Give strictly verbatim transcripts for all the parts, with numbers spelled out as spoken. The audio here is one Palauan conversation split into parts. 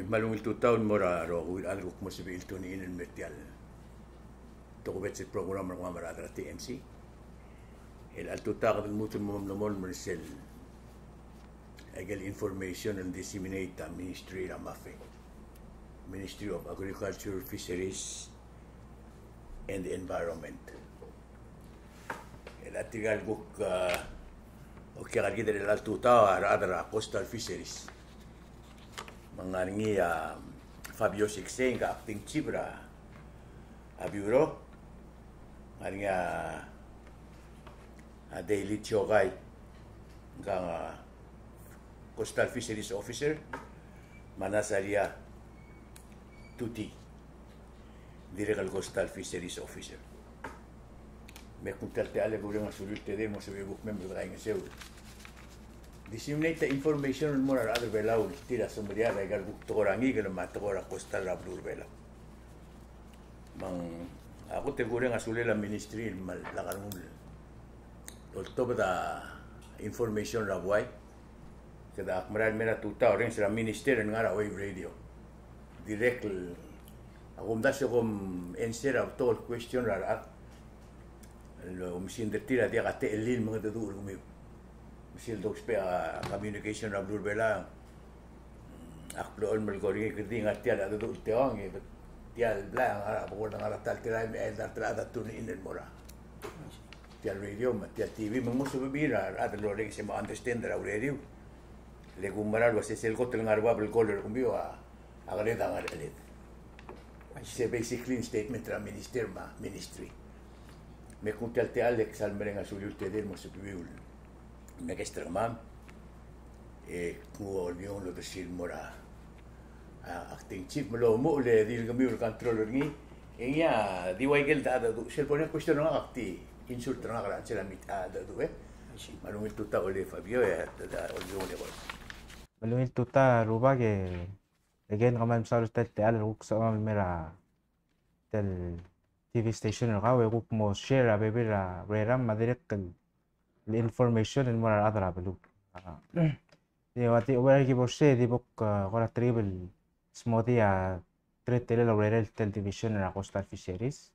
Me a ungil tutau el mo er a rokui el chad el kuk mo sebechir el tune in el mei er tia el tokubets el program er kemam a rechad er a T M C. El chelecha el tutau e kede lmuut el mo melemolem er sel, aike el information el disseminate a Ministry er a MAFE, Ministry of Agriculture, Fisheries and the Environment. El chelecha tirka el kuk, a, okiu er kid er chelecha el tutau a rechad er a Coastal Fisheries. Me ng ngar er ngii a Fabio Siksei, ngka acting chief er a, a bureau. Ng ngar er ngii a, a Daily Chiokai, ngka a Coastal Fisheries Officer. Me a Nazaria Tuti, dirrek el Coastal Fisheries Officer. Me kuk tia el techall e kureng a sulir el tedei el mo sebechir el kuk mei me de kaingeseu el disseminate a information el mo er a rechad er a Belau el tir a semeriar er aika el kuk tekoi er a ngikel me a tekoi er a coastal er a beluu er a Belau. Me ng, a kot e kureng a sulel a ministry el me lak a rengul el oltobed a information er a buai. Kede ak mera el mei er a tutau, orrenges er a minister e ng ngar er a Wave Radio. Dirrek el, a kumdasu e kom answer a betok el question er a rechad el oumesingd er tir a diak a techellir el mengedecheduch er kemiu. Me sel dousbech a communication er a beluu er a Belau, ak blechoel el melekoi er ngii, kede di ngar tia el cheldecheduch el teuang, e tia el blai a ngar er a, bekord a ngar er a ta el telael me a eldar er a ta el tune in el mo er a tia el radio me tia el T V, me ng mo sebechir a rechad el orrenges e mo understand er a urerir. Le kumerang el uasei sel kot el ngar er a bab el call er kemiu a, a kered a ngerecheled. Se basically statement er a minister me a ministry. Me kuk tia el techall e ak sal mereng a sulir el tedei el mo sebechir el mekeseu er kemam. E kuk olbiil el odersii el mo er a, a, acting chief me lomuchel e di kemiu el control er ngii. E ngii a di ua ikel cheldecheduch, sel bo er ngii a question er ngak ak di insert er ngak er a chelsel a mei a cheldecheduch, e. Me a ungil tutau el Fabio, e, a, a, olbiil el Me a ungil tutau el rubak e, again, kmal mesaul er tia el techall el kuk sebechemam el mei er a tia el T V station er kau e kuk mo share a bebil er a ureram me a dirrek el, el information el mo er a rechad er a beluu. A, di ua di, ua ki bo er sei, di bo kuk, a, kora telkib el smodii a teletelel a urerel tia el division er a Coastal Fisheries.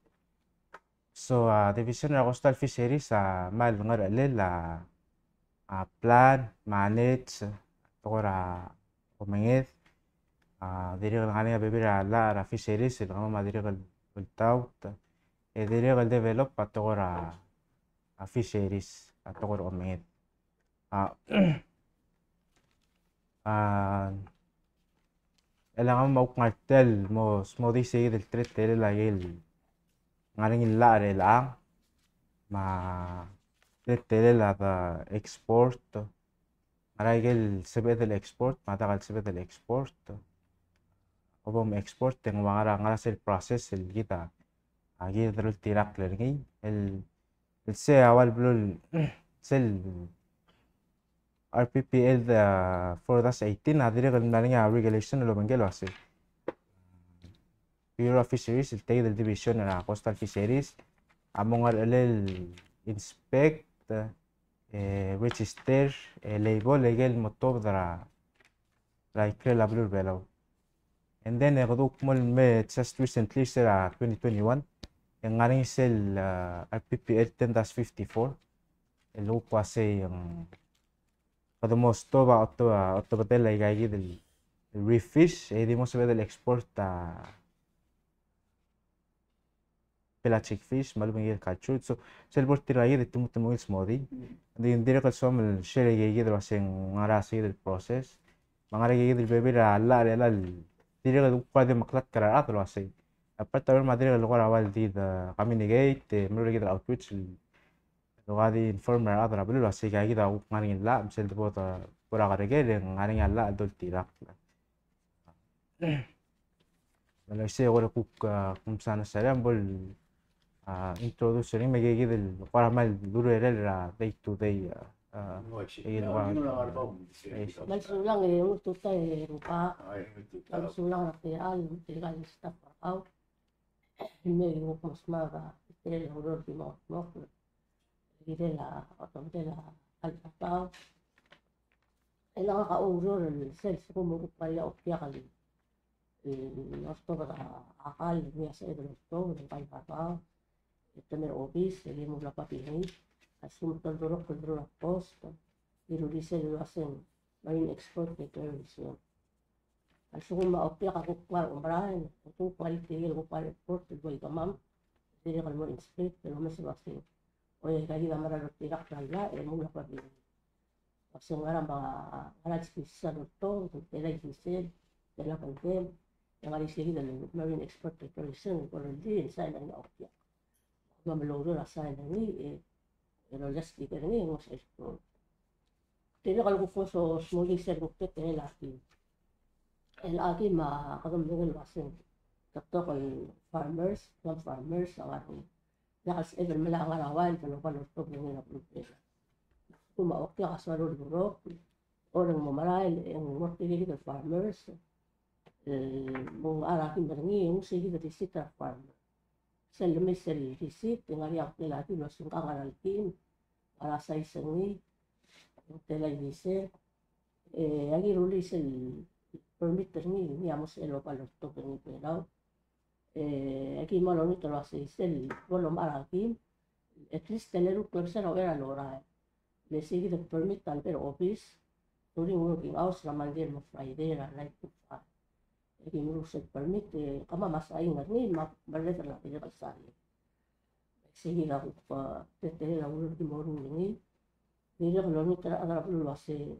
So, a, division er a Coastal Fisheries a kmal ngerechelel a, a, plan, manage, tekoi er a omenged, a, dirrek el ngar er ngii a bebil er a llach er a fisheries el kemam a dirrek el oltaut, e dirrek el develop a tekoi er a, a, fisheries, a, tekoi er a omenged. A, a, e le ngak a kuk ngar tia el mo smodii sei kid el teletelel a ikel ngar er ngii el llach er chelechang, me a teletelel a de export, ngar er a ikel sebeched el export, me a diak el sebeched el export. Obo mo export, e ng ua ngar er a, ngar er a sel process el kid a, a kid el oltirakl er ngii, el el sei a ua el beluu el, sel R P P L, a, four dash eighteen, a dirrek el mla er ngii a regulation el obengkel el uasei Bureau of Fisheries, el tia kid el division er a Coastal Fisheries, a mo ngerechelel el inspect, e, register, e, label, e ikel mo tuobed er a er a ikrel a beluu er a Belau. And then, e kede kuk mo el mei just recently, se er a twenty twenty-one, e ng ngar er ngii sel, a, R P P L ten dash fifty-four, el kuk uasei, mm, kede mo stop a oto, a, otobedel aika kid el, el reef fish, e di mo sebeched el export a pelagic fish, me a lechub e ng ikel cultured. So, sel bo er tirka kid e te mo, te mo ungil smodii. Ng di, ng dirrek el soam el share aika kid el uasei ng ngar er a sei kid el process. Me ng ngar er aika kid el bebil er a llach er chelechang el dirrek el kuk kora di meklatk er a rechad el uasei. Apart er a ureor me a dirrek el kora ua el di de communicate, e meruul aika kid el outreach el kora di inform er a rechad er a beluu el uasei aika kid a kuk ngar er ngii el llach, me sel debo de bo er a kerrekeriil e ng ngar er ngii a llach el doltirakl. Me a le uaisei e kora kuk, a, kuk msa a Nazaria me bo el, a, introduce er ngii me aika kid el kora kmal urerel er a day to day, a, a, aika kid el kora. Kmal sulang e ungil tutau e rubak. Kmal sulang er tirka el, tirka el staff er kau. Me kuk mo smodii a, tirka el oureor el di mo, mo kirel a, otobedel a, a, a, e le ngak a oureor el sel lsekum e kuk bai a okiak el el oltobed a kall, ngii a sebeched el oltobed, el kall er a bab, e te mei er a obis, e ki mo er a babilngir, a lsekum te oldurokl el durur a post, e rullii sel uaseng Marine Expert Declaration. A lsekum a objection a kuk ngar er a omerael, e kuk ngar er tirke el kuk ngar er a airport el bo el kemam, dirrek el mo inspect el omes el uasei, oi, aika kid a mera el oltirakl er a llach, e mo er a babilngir. Uasei ngera me a, ngera el sbisel a oltobed, tela ildisel, tela kengkem, e ngar er sei kid el Marine Expert Declaration el bo el rullii el sign er ngii a objection. Me a mlo oureor a sign er ngii, e, e loia sticker er ngii, e ngosukau. Tirka el kuk ngosukau, smodii sel kuk teletelel a kim. El a kim a kede medengei el uaseng, betok el farmers, kemam farmers a ngar er ngii. Diak el sebeched el melai a ngar er a wild el oba el oltobed er ngii er a beluu er a Belau. Kuk mo okiu a soal el oldurokl, orrenges el mo merael, e ng mo er tirke el farmers, e, mo ngar er a kim er ngii, e ng sei kid el receipt er a farmer. Sel lemei sel receipt, e ng ngar er ngii a telal a kim el uaseng ngera el kim, ngera a size er ngii, e tela ildisel, e aki rullii sel permit er ngii, ngii a mo sebechel el oba el oltobed er ngii er a Belau. E aki mo olengit el uasei sel bo lomechar a kim, at least te leruul el klebesei er a uchei er a lorael. Le sei kid el permit a lebo er a obis during working hours er a Monday el mo Friday er a nine to five. E aki meruul sel permit, e kemam a sain er ngii me a merreder er a dirrek el sain. Sei kid a kuk, e, teletelel a ureor el ki mo ruul er ngii. Dirrek el olengit er a rechad er a beluu el uasei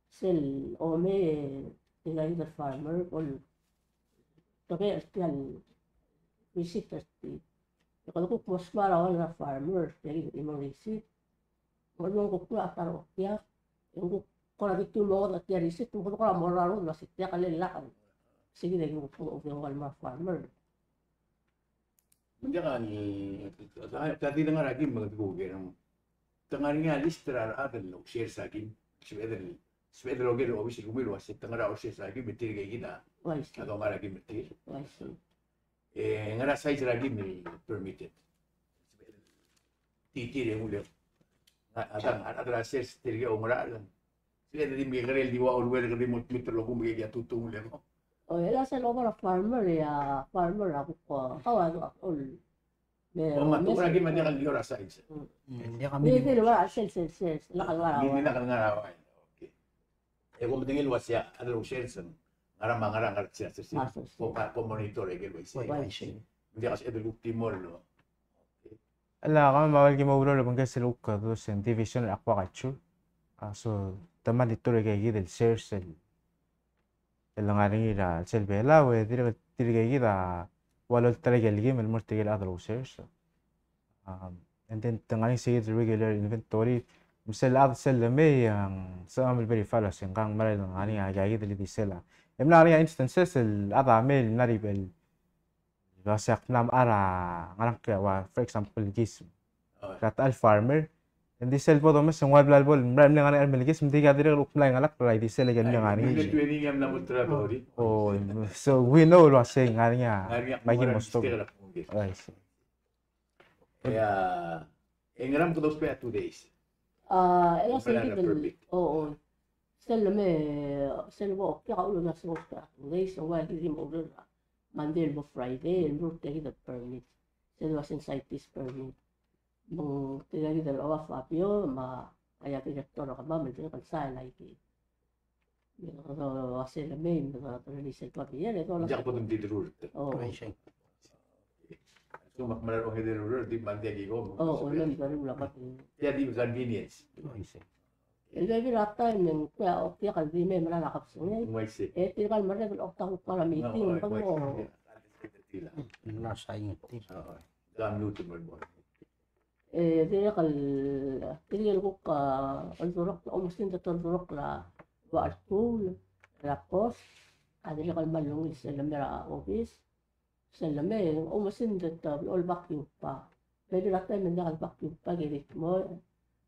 sel omei, e tirka kid el farmer, bo el tobed er tia el receipt er tir. E kede kuk mo smar a ua el farmer, tia kid el chimo el receipt. Ng kuk nguu a ta er a okiu, e ng kuk kora di tiu el mo ngodech tia el receipt, me kede kora mo er a rengud el uasei tia kid el lak. Sei kid a ki kuk nguu a ua el farmer. Ng diak a, a, a di ngar er a kim me kede kuk er a, te ngar er ngii a list er a rechad el ousers a kim, sebeched el, sebeched el oker er a obis el kmo el uasei te ngar er a ousers a kim, me tirke kid a, uaisei, a dongar er a kim er tir. Uaisei. E ngera size er a kim el permitted? Tir, tir e ng uleng. A, a, a, a, a sers tirke a oungerachel. Sel di mekekerei el di ua Oruel, kede di mo, mo ulterekokl me kede tutung el mo. O, el a sel oba er a farmer, e a farmer a kuk, a, kau a, a, ol. Me, o, me, me, a ki me diak el di ua er a size. Mm. Mm, diak a, me, minimum. Di ua sel, sel, sel, lak el ngar er a, di, di lak el ngar er a. Okay. E kom medengei el uasei a, a rechad el ousers, ngar er a, ngar er a, ngar er a, sel, sel, sel. Ah, sel, sel. Ko, ko monitor e ke el uaisei. Uaisei. Diak a sel di kuk di mo el, okay. Chelecha kemam a ua el ki mo oureor el obengkes el kuk, e, those, e, division er a aquaculture. A, so, te monitor er kid el sers el, el ngar er ngii er a chelsel Belau, e dirrek tirke kid a ua lolterau el kim el mo er tirke el chad el ousers. Um, and then te ngar er ngii sei kid el regular inventory. Me sel chad sel lemei, e ng sebechemam el verify el uasei ngkang mera el ngar er ngii a, aika kid el ildisel a. E mla ngar er ngii a instances el chad a mei el mla er a bel el uasei ak mla mechar a ngerang, ke ua, for example, kism. Oh. Er a ta el farmer. Ng di sel bo domes e ng ua el bla el bo el mle ngar er ngii a kism, ng di ka dirrek el kuk mla ngelakl er a ildisel e ke mle ngar er ngii. Mle training e mla mo ulterekokl. Oh, so we know el uasei ngar er ngii a, ngar er ngii a, me aki mo stop. Mistake er a pungil. Oh, I see. E a, e ngera me kede ousbech a two days? A, e a sel kid el, o, o. Sel lemei, sel bo okiu a ulemes el ousbech a two days, e ng ua kid di mo oureor er a Monday el mo Friday, el meruul tia kid el permit. Sel uaseng CITES permit. Me ng tia kid el oba Fabio, me a, aia director er kemam, me ng dirrek el sign aike. Me kede uasei lemei, me kede release el babier, e dola. Diak bo dengdi el rurt. O. I see. So, me ak mera el ongedei el rurt, di Monday a ki ko. O, o, me ng dola el babier. Tia di convenience. I see. El bebil er a taem e ng kuk a okiu el di mei mera el kebesengei. Ng uaisei. E tirka el merek el okiu a kuk ngar er a meeting, ng kuk mo. Ng mla sain. O, o. Ka mute el mo. E dirrek el, tirke el kuk, a, oldurokl, oumesingd a toldurokl er a ua el school, er a post, a dirrek el mle ungil sel lemei er a obis, sel lemei, oumesingd a ta el vacuum pack. Bebil er a taem e ng diak el vacuum pack e di mo,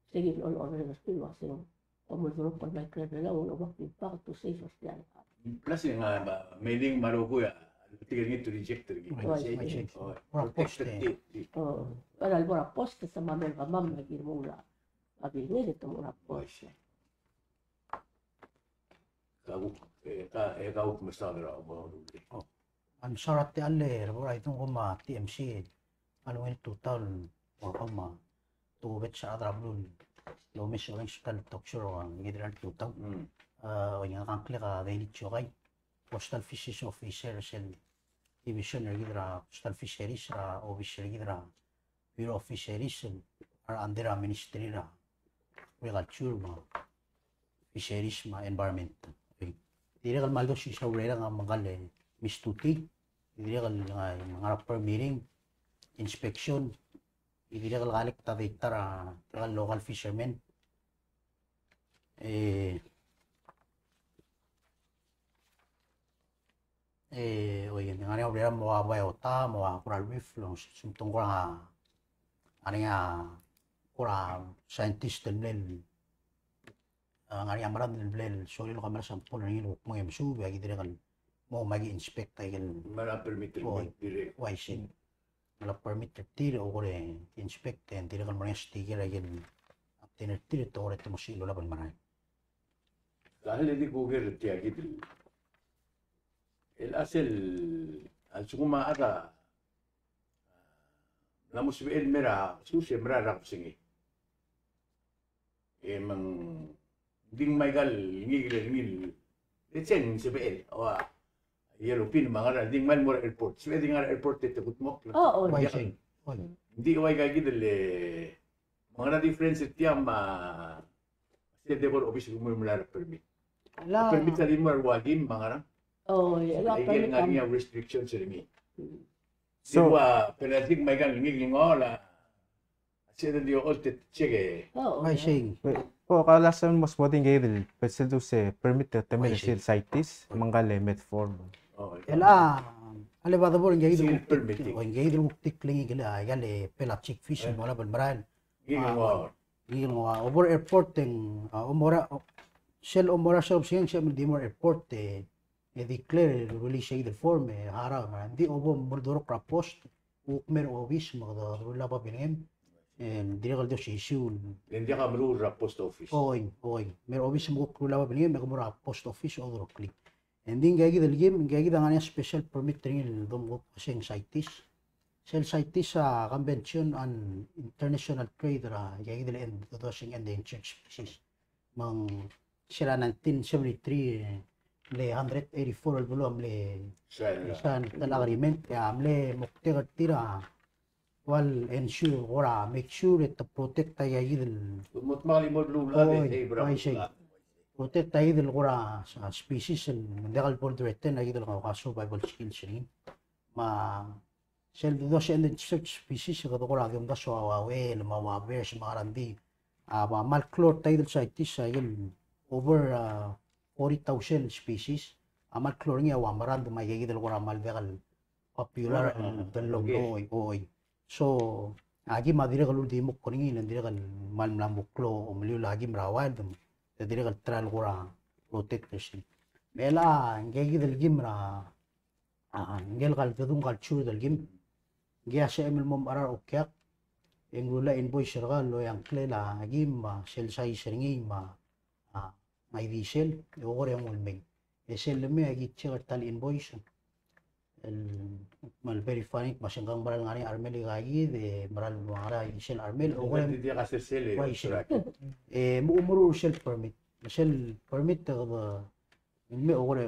sei kid el order er tir el uaseng. Kom oldurokl el microwave el ua el vacuum pack to save er tia el. Plus e ng, a, mailing me a rokui a, tirke el ngii to reject er ngii. Right, right. O, protect er tir. O, er a lebo er a post, te mei er kemam me ki mo er a, a bill e te mo er a post. Ka kuk, e, ka, e, ka kuk mesaod er a, o, o. Oh. A mesaod er a techall er a bo er a idung kom a T M C, a ungil tutau el mo er kau me a tokubets a rechad er a beluu el omes e orrenges er a ta el talk show er kid er a tutau. Mm. A, oi, ngak a ngklek a Daily Tiokai, Coastal Fisheries Officer er sel division er kid er a Coastal Fisheries er a office er kid er a Bureau of Fisheries, a under a Ministry er a Agriculture me a Fisheries me a Environment. Dirrek el kmal di osisiu a urerek a ngkal, e, mistake. Dirrek el ngar, ngar er a permitting, inspection, dirrek el collect a data er a, tirka el local fishermen. E, e, oi, ng ngar er ngii a urerek el mo ua biota, mo ua kora reef, el olsem te ng kora, ngar er ngii a kora scientist el mle, a, ngar er ngii a merang el mle sorir el kamera sample er ngii el kuk mo mesuub, e aki dirrek el mo me aki inspect a ikel. Me a permit el, oi, dirrek. Uaisei. Me a permit er tir e kora inspect e dirrek el mo er ngii a sticker a ikel container er tir e te kora te mo sebechir el olab el merael. Ka le di kuker er tia kid el, el a sel, a lsekum a chad a mla mo sebechel el mei er a, se el mei er a kebesengei. E me ng di ngmai aika el ngikel er ngii el, let's say, ng sebechel, ua, yellowfin me a ngerang, di ngmai el mo er a airport. Sebechel di ngar er a airport e te kudmokl. Oh, oh. Uaisei. Ng di ua aika kid el, me a ngerang difference er tia me a sel debo er a obis el mo melai er a permit. Ala. Permit a di mo er a ua kim me a ngerang. Oh, ia, ia, aike el permit ngar er ngii a restrictions er ngii. Mm. So, di ua penalty me aika el ngikel el nguu a Sel di ocholt e check e. Oh, oh. Uaisei. Ko, ka last time mo smodii ngii el, sel dose permit e te mei er sel CITES, me ngka el Medform. Oh, ia. El a, a le ba debo er ngii el, sel permit. Oh, ngii el kuk tiklengii el, a, aika el pelagic fish, eh, mo olab el merael. Ngii el nguu. Ngii el nguu, over airport e ng, a, omora, o, sel omora sel obsengei, sel di mo er a airport e, e declare, release aike el form, e, harau, me ng di obo mo meldurokl er a post, kuk mei er a obis me kede rullii a babilngem, e, dirrek el di osisiu. Le ng diak a meruul er a post office. Oi, oi. Mei er a obis me kuk rullii a babilngem, me ke mo er a post office odureklii. E ng di ngii kid el kim, ngii kid a ngar er ngii a special permit er ngii el domkuk a seng CITES. Sel CITES a Convention on International Trade er a, ngii kid el en-, those endangered species. Me ng sel nineteen seventy-three, e, mle hundred eighty-four el beluu a mle sign, sign er a agreement, e a mle moktek er tir a ua el ensure, kora make sure e te protect aika kid el. Mo dmak el mo beluu el, oi, uaisei. Protect aika kid el kora species el, me ng diak el bo el threaten aika kid el kora survival skills er ngii. Me a sel those endangered species e kede kora di omdasu a ua whale me a ua bears me a ngerang, di, a, ba kmal klou er tia el CITES a ikel over, a, forty thousand species. A kmal klou er ngii a ua merang me aika kid el kora kmal diak el popular, a, el, okay, oi, oi. So a kim a dirrek el uldimukl er ngii, le ng dirrek el kmal mla mo klou a omeliul a kim er a wild, me te dirrek el try el kora protect er sei. Me a ngii kid el kim er a A, ngii el kaldedung culture el kim. Ngii a sebechem el mo mechar a okiak, e ng rullii a invoice er kau el loia a ngklel a kim, me a sel size er ngii, me a, a, me a ildisel, e kora ng ulemei. E sel lemei e aki check er tia el invoice. El, me a le verify, me a sengkang mera el ngar er ngii a armel aika kid, e mera el ngar er ngii a ildisel a armel, e kora ng, di diak a sesei el, uaisei. E mo meruul er sel permit. Sel permit e kede, me kora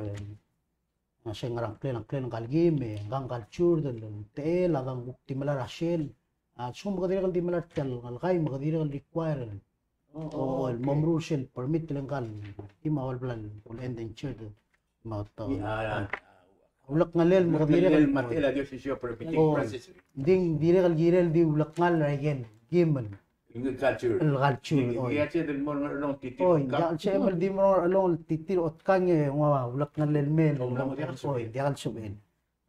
A, se ng ngar er a ngklel, ngklel ngka el kim, e ngka el culture, el, el techel, a dang kuk di melai er a sel. A, lsekum kede dirrek el di melai er tia el kai, me kede dirrek el require el, o, el mo meruul sel permit el ngka el kim a ua el bla el endangered. Me te, a, ulekngelel me kede dirrek el, o, ng di dirrek el kirel di ulekngelel er a ikel kim el Culture. El culture, oi. Ng diak el sebechem el di mo er a Ngerchelong el titir. Oi, ng diak el sebechem el di mo er a Ngerchelong el titir, otkang e ng ua ulekngelel el mei. Oi, ng diak el sebechem.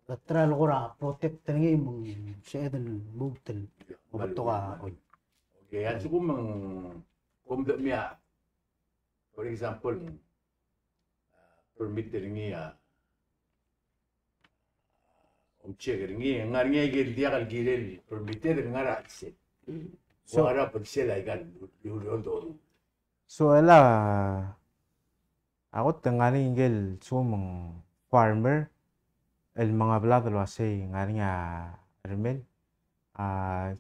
Te try el kora protect er ngii me ng sebeched el lmuut el mo betok a, oi. Okay, a lsekum ng, kom de mei a, for example, a, permit er ngii a, Om check er ngii, ngar er ngii a ikel diak el kirel permitted el ngar er a chelsel. Mm. So, ngar er a chelsel a ikal, so, el a, A kot e ng ngar er ngii ngike el lsekum ng farmer el mengeblad el uasei ng ngar er ngii a remel. A,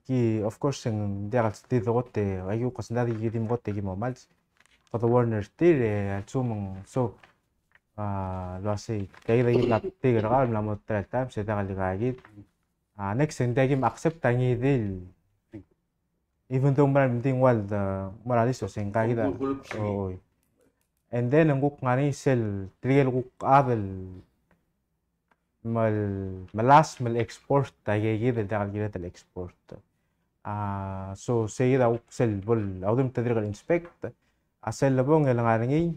ki, of course, ng diak el di kot e, a ki kuk sendad e ki di mo kot e ki mo mals. Kede warn er tir e a lsekum ng, so, a, el uasei, tia kid a ki mla betik er kau el mla mo try el taem, se diak el di ka kid. A, next, ng diak kim accept a ngii di el, even though ng mera el di nguu el, a, mera el di so, se ng ka kid a, oi. And then, ng kuk ngar er ngii sel, tirke el kuk chad el, mel-, melasem el export, a ikakid el diak el kired el export. A, so, se kid a kuk sel bo el, a udim te dirrek el inspect, a sel lebong el ngar er ngii,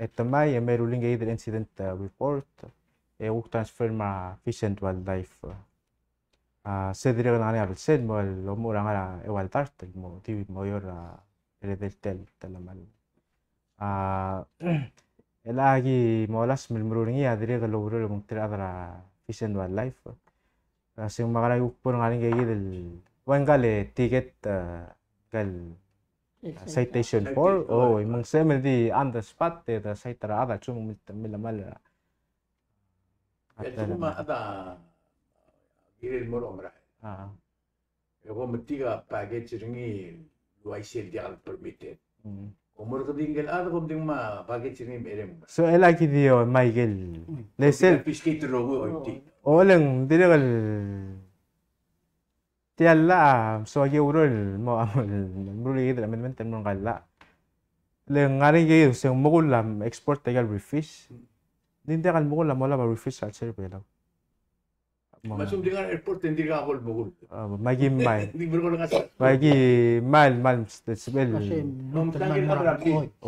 e te mei, e mei rullii ikakid el incident, a, report, e kuk transfer me a Fish and Wildlife. A, se dirrek el ngar er ngii a belsel el mo, el omuchel er a ngar er a eua el dart, el mo, di mo er a, eredel tel, telemall. A, el aki mo melasem el meruul er ngii a dirrek el oureor el mo er tir a rechad er a Fish and Wildlife. A, se ng mekera e kuk bo el ngar er ngii ikakid el, ua ngka el ticket, a, ngka el, a, citation for, o, me ng sebechem el di on the spot, e te cite er a chad a lsekum ng mil-, millemall. A, a, kirel mo er a omerael. A. E kom metik a package er ngii el uaisei el diak el permitted. Mm. Kom mo er kid ngike el chad, kom di ngmai a package er ngii el mereng. So, el aki di, o, mei ikel. Mm. Le sel. Confiscate el rokui, o, iti. O, le ng dirrek el tia el llach, so, aki oureor el mo, el meruul ikakid el amendment el mo er ngka el llach. Le ng ngar er ngii ikakid, se ng mekull a export a ikal reef fish. Mm. Ng di diak el mekull a mo olab a reef fish er a chelsel Belau. Me a lsekum di ngar er a airport e ng dirkak bo el mekull. A, me aki mei. Ng di merekong el ngasech. Me aki mei, mei, mei, sebechel. Ng di mle chad er a blim. O.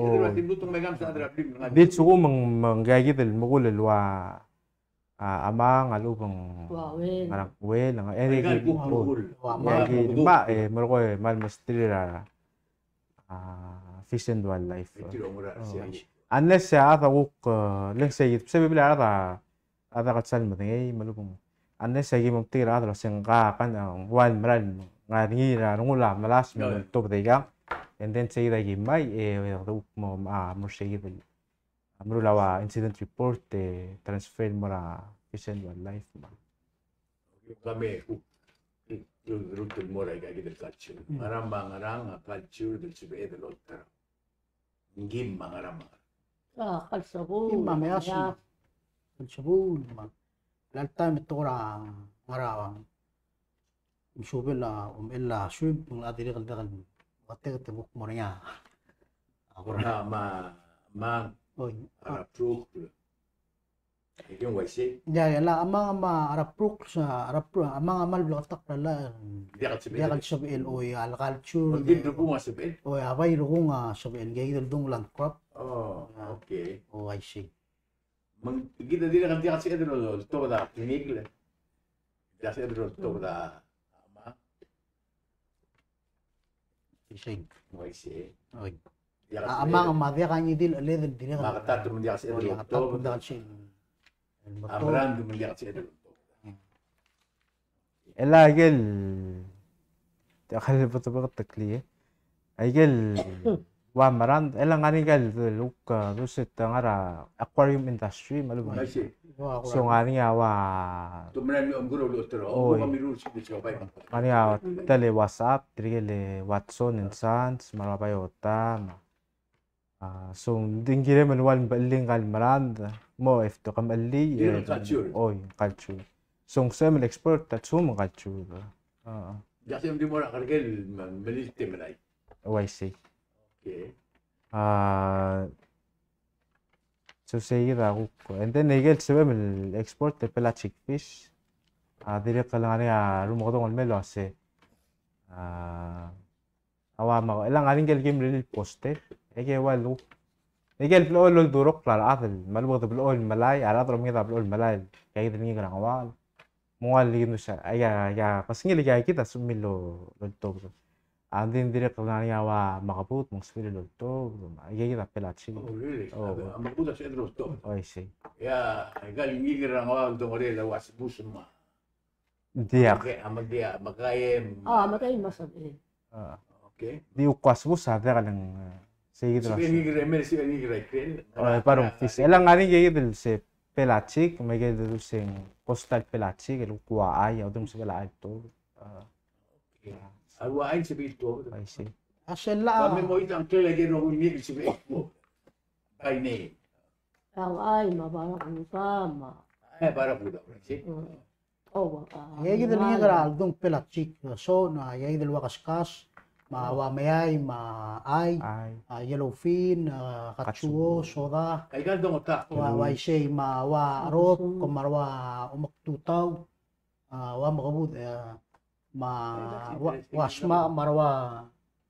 Di lsekum ng, me ng ikakid el mekull el ua, a, a mong a lechub e ng, ua, uel. Ngerang, uel, ngerang, e, aki, o, aki mei, e, merekong e mei el mesterir a, a, Fish and Wildlife. O. Unless a chad a kuk, e, le ng sei kid, se bebil a rechad a, a diak el sal medengei, me a lechub e ng. Unless a ki mo metik er a chad el uasei ngka a kan, a, ng ua el merael, ngar er ngii a rengul a melasem el oltobed er a ikang. And then sei kid a ki mei, e, e, kede kuk mo, a, mo er sei kid el, a, meruul a ua incident report, e, transfer el mo er a Fish and Wildlife, me a. Kemam a kuk, kuk, kuk, kuk mo er a ikakid el culture. Mm. Ngerang me a ngerang a culture el sebeched el olterau. Ng kim me a ngerang me a ngerang. A, kelsebul, kim me a measu. Kelsebul, me a. Lal taem e te kora ngar er a, mesubel a, omechell a shrimp, ng locha dirrek el diak el, ua te kuk mo er ngii a. A kora me a, me a, oi. A, a pruk. Ia, ia, a mong me a, a reprocess, a repro-, a mong me a bleketakl a, diak el sebechel, oi, a culture, oi, a bai rokui a sebechel, ngike el donguu el land crab. Oh, okay. Oh, I see. Me ng, kid a dirrek el diak el sebechel el oltobed a technique. Diak el sebechel el oltobed a, a mong. Isei. Uaisei. Oi. A, a mong me a diak a ngii di el cheled el dirrek. Me a ketat me ng diak el sebeched el oltobed. A merand me ng diak el sebeched el oltobed. Mm. E le aike el, diak el betebeketeklii. Aike el ua merand, e le ngar er ngii aike el kuk, e, dosisechakl er a aquarium industry, me a lebo. Uaisei. So, ngar er ngii a ua. Oi. Ngar er ngii a ta el WhatsApp, tirke el Watson and Sons, me a ua Biota, me a. A, so, ng di kirem el ua el mechellii ngka el merand, mo efto ke mechellii, e, culture. Oi, culture. So, ng sebechem el export, a lsekum ng culture. A, a. Diak sebechem di mo er a kerker el me-, melilt e melai. Uaisei. Okay. A, So sei kid a kuk. And then aike el sebechem el export el pelagic fish. A dirrek el ngar er ngii a rumekedong el mei el uase. A, a ua me, e le ngar er ngii aike el kim rirellii el post. Aike ua el kuk. Aike el blechoel el oldurokl a rechad el, me a lebo kede blechoel el melai, a rechad el omenged a blechoel el melai. Aike kid el ngikel er a Ngeuaol. Me ng ua el ikid el uase, aika, aika, kesengil aika kid a sebechemiu el oltobed. A ng di dirrek el ngar er ngii a ua mekebut, me ng sebechir el oltobed, me aika kid a pelagic. Oh, really? Oh. A mekebut a sebeched el oltobed? Oh, I see. Ia, aika el ngikel er a Ngeuaol el dongerenger el ua sebus me a. Diak. Okay, a media, mekaem. A, mekaem me a sebechel. A. Okay. Di kuk ua sebus a diak el ng, e, Sei kid el sebechel ngii el, me sebechel ngii el ikrel. Oh, e, part of fish. E le ng ngar er ngii kid el se pelagic, me kid el se ng coastal pelagic, el kuk ua chai, a utem sebechel a chai el tuobed. A. Okay. A ua chai el sebechel el tuobed. I see. A sel a. Kemiu mo ita ngklel a ikel rokui el sebechel el tuobed. By name. A ua chai me a barracuda me a. E, barracuda, I see. Mm. Oh, a, aikakid el ngikel a ledung pelagic, so, na aikakid el ua keskas, me a ua meai, me a chai, chai, a yellowfin, a katsuo, katsuo, soda. Aikal dongetak. Ua, ua isei, me a ua cherot, kom me a ua omekdudau, a ua mekebud, e, me a ua, ua sma, me a ua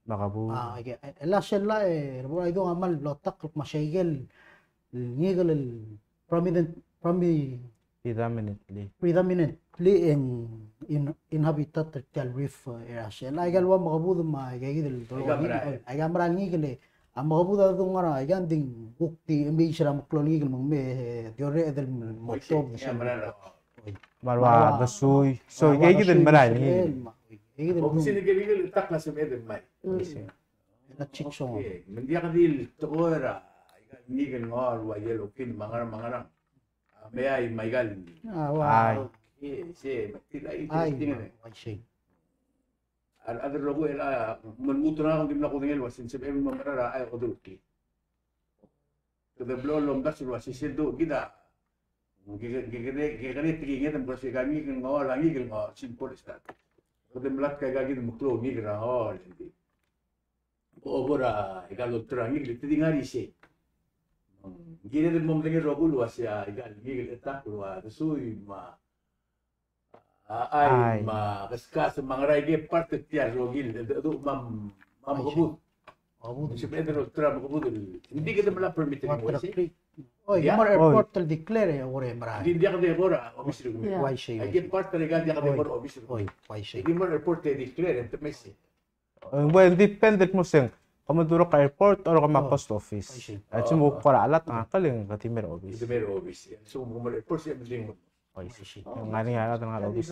mekebud. A, aike, e, e le sel a, e, er a bo er a idung a kmal bleketakl me a seikel ngikel el prominent, promi-, predominantly. Predominantly in, in, inhabited er tia el reef, e, area. Sel a, aika el ua mekebud me aikakid el dolekoi, aika mera el ngikel, a mekebud a dungor a, aika ng di kuk di mei er a meklou el ngikel me ng mei, e, di orreched el mo tuobed. Me a ua desui. So, aikakid el mera el ngikel. Aikakid el ngikel. Ng diak di el tekoi er a, aika el ngikel ngor, ua yellowfin, me a ngerang, me a ngerang. A meai me aikal. A, ua. Ai. E, se, me tia el interesting e. Ai, sei. A rechad el rokui el, a, me ng mo er ngak a kudengei el ua se ng sebechem el mo mechar a chai el okedukl. Kede blechoel el omdasu el ua se sel duch kid a. Ke, ke, ke, ke, ke, ke, ke, ke, ke, ke, ke, simple as that. Kede melatk a ikakid el meklou el ngikel er a, o, le ng di. Bo, bo er a, ikal olterau el ngikel, te di ngar er isei. Ng kired el mo medengei el rokui el ua se, a, ikal ngikel a chetak el ua, desui, me a, a, chai, me a keskas, me a ngera, aike part er tia el rokui el, el, el, me a, me a mekebud. Mekebud. Sebeched el olterau a mekebud el, ng di kede mla permit er ngii, uaisei. Oi, mo er a airport el declare e, ua mera. Ng di diak de kora obis er kemiu. Uaisei, uaisei. Aike part er a ikal diak de kora obis er kemiu. Oi, uaisei. Ng di mo er a airport e declare, e te mesa. E, well, depend el kmo se ng kemam a dirrek el airport or kemam a post office. I see. A lsekum ng kora chelat a ngklel e ng di mei er a obis. Di mei er a obis. So, mo er a airport e di mei. I see. Ng ngar er ngii a rechad el ngar er a obis.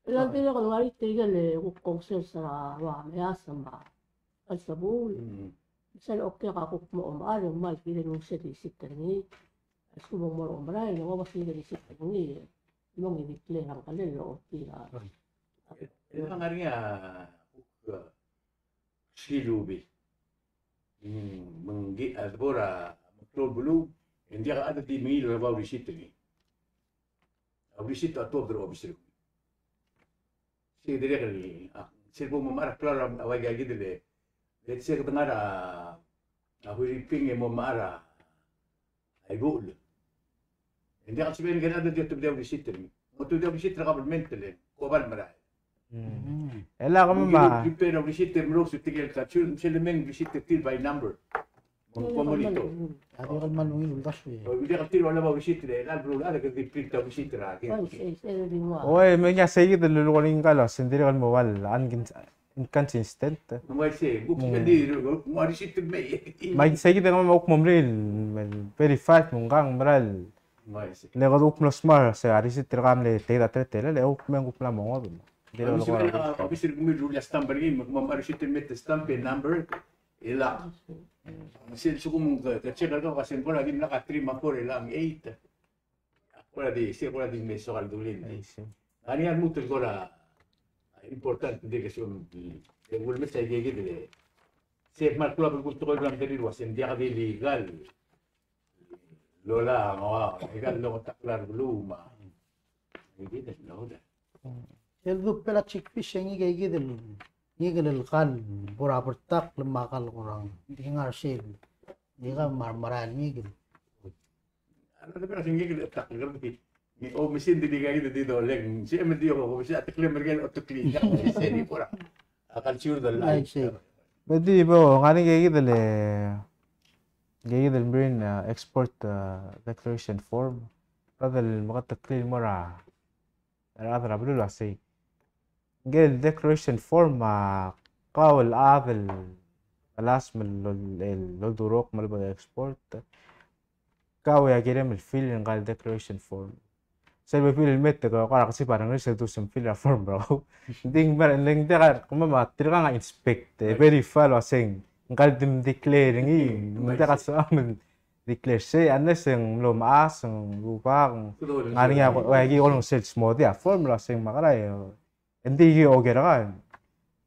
Ng dirrek el ngar er tirke el kuk council er a ua Meas me a Chelsebul. Mm. Sel okiu a kuk mo omechar e ng kmal kired el nguu sel receipt er ngii. A lsekum ng mo er a omerael e ng oba sel receipt er ngii. Me ng declare a ngklel el ochotii a. E ng ngar er ngii a kuk, a, skill ubi. Mm, me ng di a debo er a meklou el beluu, e ng diak a chad el di mengiil er a ua receipt er ngii. A receipt a tuobed er a obis er kemiu. Sei dirrek el, a, sel bo momechar a klalo a ua ikakid el, let's say, kede ngar er a, a Huiriping e momechar a, a ibuchel. E ng diak el sebechel el ngar er ngii a di otobedii a receipt er ngii. Mo otobedii a receipt er a government el, kobal merael. Mm. E le kemam a prepare a receipt e merous er tirke el culture, me sel lemei ng receipt er tir by number. Ng kmal ungil. A di kmal ungil el uldasu e. O, ng diak el tir a olab a receipt er a, el beluu el chad e kede di print a receipt er a. Oi, me ng sei kid el lulekoi er ngii el kmo se ng dirrek el mo ua inconsistent. Me ng sei kid e kemam a kuk mo meringel el verify me ng kang merael. Le kede kuk mlo smart se a receipt er kau a mle teid a teletelel e kuk me ng kuk mla mo ngodech. Ng dirrek el kora obis er kemiu el rullii a stamp er ngii, me kemam a receipt el me te stamp e number. E lak. Sel lsekum ke, ke check er kau, ke sel kora dimlak a three me a four e lak ng eight. Kora di, sel kora di me soak el dulii. I see. Ng ngar er ngii a lmuut el kora important, ng di ke sel, e ulemes a ikakid el. Sel kmal klou a belkul tekoi el kora mederir el ua se ng diak di legal. Lola, ng ua, ikal longetakl er a beluu me a. Ikakid el lola. Sel du pelagic fish e ngii ikakid el, ngii el kal bo er a bertakl me a kal kurang. Di ngar sel. Ngii kal merael ngii. A lebo er a sengkek el takl er ngii. Ng omes e ng di ikakid el di doleng. Sel me di omes e a tekle merkel otekli. Sel di kora. A culture del life. Me di bo, ng ngar er ngii ikakid el, ikakid el Marine, uh, Export, uh, Declaration Form. Rechad el meketeklii el mo er a rechad er a beluu el uasei. Ngike el declaration form a kau el chad el melasem el, el, el oldurokl me a lebo export. Kau a kirem el fill er ngka el declaration form. sel bebil el me te ko er a kesib a rengrir sel dusem fill er a form er kau. Ng di ng mer, ng di ka, kemam a tirkang a inspect, e verify el uaseng, ngka el di declare er ngii, ng di ka soam el declare sei, unless e ng mlo mechas, ng rubak, ng ngar er ngii a, ua, ki oleng sel smodii a form el uaseng me a kora e, e ng di ki oker er kau.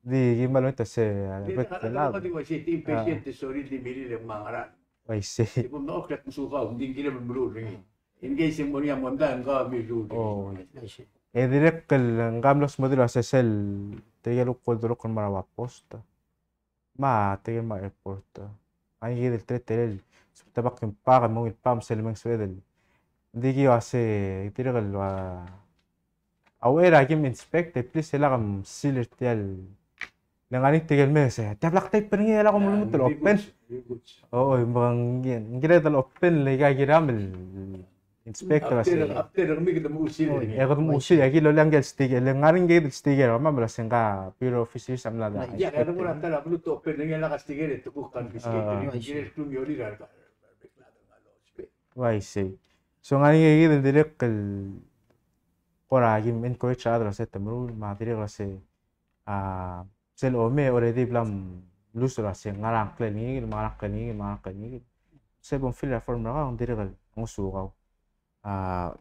Ng di ki mle olengit a se, a, di bek ta, el a, di ua sei, di impatient, sorry, di mirir e ng ngar er a. Uaisei. Di bo mnga oklat mesukau, ng di ng kirem el meruul er ngii. In case e ng mo er ngii a mondai, ng ka meruul er ngii. Oh. Uaisei. E dirrek el ngka mlo smodii el uasei sel, tirke el kuk oldurokl el mo er a ua post. Me tirke el mo er a airport. Ng ngar er ngii kid el teletelel, sebechel a bak el pak, me ng ungil pak, me sel mei e ng sebeched el. Ng di ki uasei, dirrek el ua, a uchei er a kim inspect, e please e lak msil er tia el. Le ng ngar er ngii tirke el mei e se, tia black tape er ngii e lak kom lmuut el open. O, o, me ng, ng kired el open, le ika kiram el inspector a se. After, after er ngii kede mo usil. O, e kede mo usil, e aki loia ngike el sticker, le ng ngar er ngii kid el sticker, me a mla se ngka Bureau of Fisheries a mla da. Ia, kede mo er a ta er a beluut el open er ngii e lak a sticker e te kuk confiscate er ngii, ng kirel klumiolir a. Uaisei. So ng ngar er ngii kid el dirrek el kora kim encourage a rechad el uasei te meruul, me a dirrek el uasei, a, sel omei already bla mluus el uasei ngar er a ngklel ngii, me ngar er a ngklel ngii, me ngar er a ngklel ngii. Sel bo mfill er a form er kau, ng dirrek el ngosukau. A,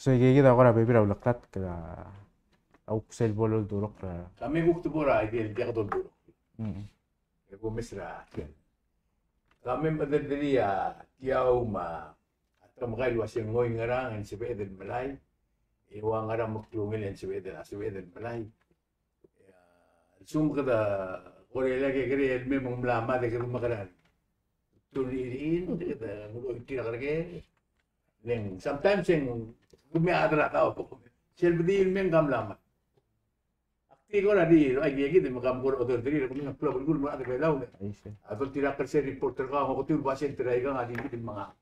so ikei kid a kora bebil er a uleklatk er a, a kuk sel bo loldurokl er a. Ka me kuk te bo er a, ikei el diak doldurokl. Mm. E bo mes er a. Ka me medengelii a Tiau me a Temkai el uasei ng oingerang e ng sebeched el melai. E ua ngerang me klungel e ng sebeched el, sebeched el melai. E a lsekum kede kora el kekerei el mei me ng mla mad e kede mekerang. Tul er ngii, kede mlo oitii er a kerke. Le ng sometimes e ng kemiu a chad er a daob. Sel bedii el mei e ng ka mla mad. Ak di kora di, ai, di, di, me kam kora oderderir, kemiu a klou el kul mo er a Belau. Aisei. A doltirakl er sel report er kau, ng oketiu el basent er a ikang a di kid el menga.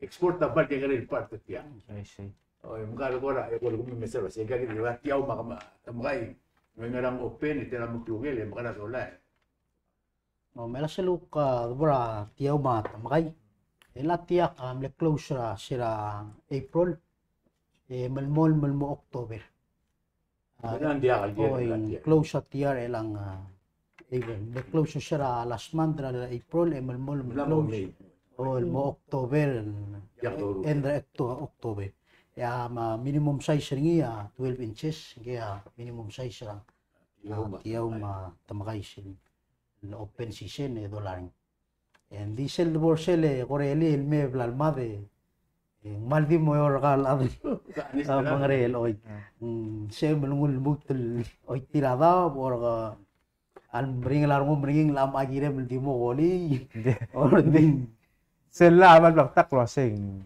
Export a bar kekerei el part er tia. Aisei. O, e mkal kora, e kora kemiu mesa el uasei, e ka kid el Tiau me a Temkai. Me ngerang open, e te er a meklungel, e mekera sola. O, me a sel kuk, a, debo er a Tiau me a Temkai. E a Tiau a mle close er a, se er a April. E melemolem el mo October. A, o, ng close a Tiau er chelechang, a, April. Mle close er se er a last month er a April, e melemolem el close. O, el mo October, end er a Octo-, October. E a, me a minimum size er ngii a twelve inches, ngii a minimum size er a, a, Tiau me a Temkai sel open season e dolai. E ng di sel debo er sel e kora elii el mei e bla lemad e, e ng kmal di mo er kau el chad el mengerei el oit. Mm, se melengul el lmuut el oitii er a daob, bo er kau a meringel a rengum er ngii el chad a kirem el di mo kolii. Or di. Sel a kmal bleketakl el uasei ng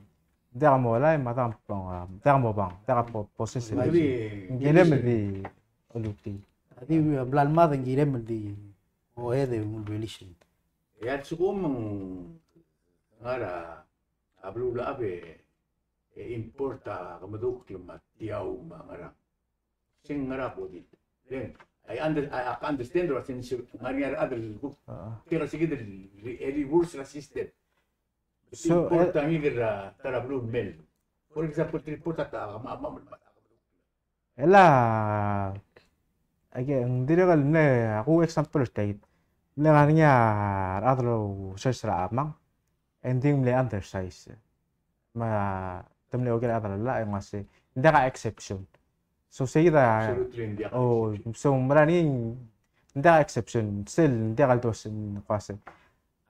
diak a mo lai, me a diak a mo bang, diak a mo bang, diak a po-, possess. Ng kirem el di olutii. A di bla lemad e ng kirem el di oed e ng release. E a lsekum ng ngar er a beluulechad e, e import a kemedukl me a Tiau me a ngerang. Se ng ngar er a bodit. Then, I under-, I, I understand er a sense, ngar er ngii a rechad el kuk, tirka se kid el re-, e reverse er a system. So, import a ngii er a ta er a beluu el mei. For example, te report a ta, ma, ma, ma, ma, Ela, aike, ng dirrek el mle, a kuk example er tia kid. Mle ngar er ngii a rechad el ousearch er a chemang, e ng di mle undersize. Me te mle oker a rechad el llach e ng uasei, ng diak a exception. So, sei kid a, absolutely ng diak a exception. O, so, mera ngii, ng diak a exception. Sel, ng diak el dos, ng uasei.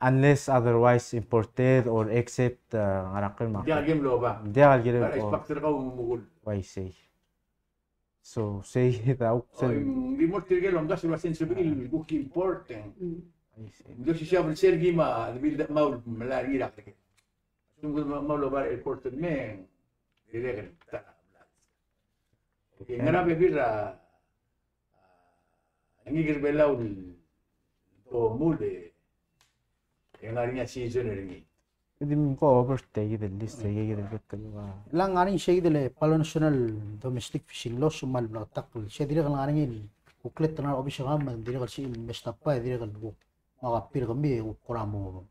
Unless otherwise imported or except, uh, ngera el kmo. Ng diak el kirem el oba. Ng diak el kirem el oba. Ngar er a icebak er kau me ng mukul. Uaisei. So, sei kid a kuk sel. O, ng di mo er tirke el omdasu el uasei ng sebechir el kuk import e ng. Uaisei. Ng di osisiu a belsel ngii me a debil de kemau el melai er ngii er a kerke. Ng kuk kemau el oba er a airport el mei e ng dirrek el ta. Okay, ngera bebil er a A ngikel Belau el bo mul e ngar er ngii a season er ngii. Di mko over tia kid el list, tia kid el bek el ua. Ng ngar er ngii sei kid el Palau National Domestic Fishing Laws, me a le bleketakl, sei dirrek el ngar er ngii el kuk let er a obis er kemam, dirrek el sebechir el me stop by, dirrek el kuk ngak a pir kemiu e kuk kora mo.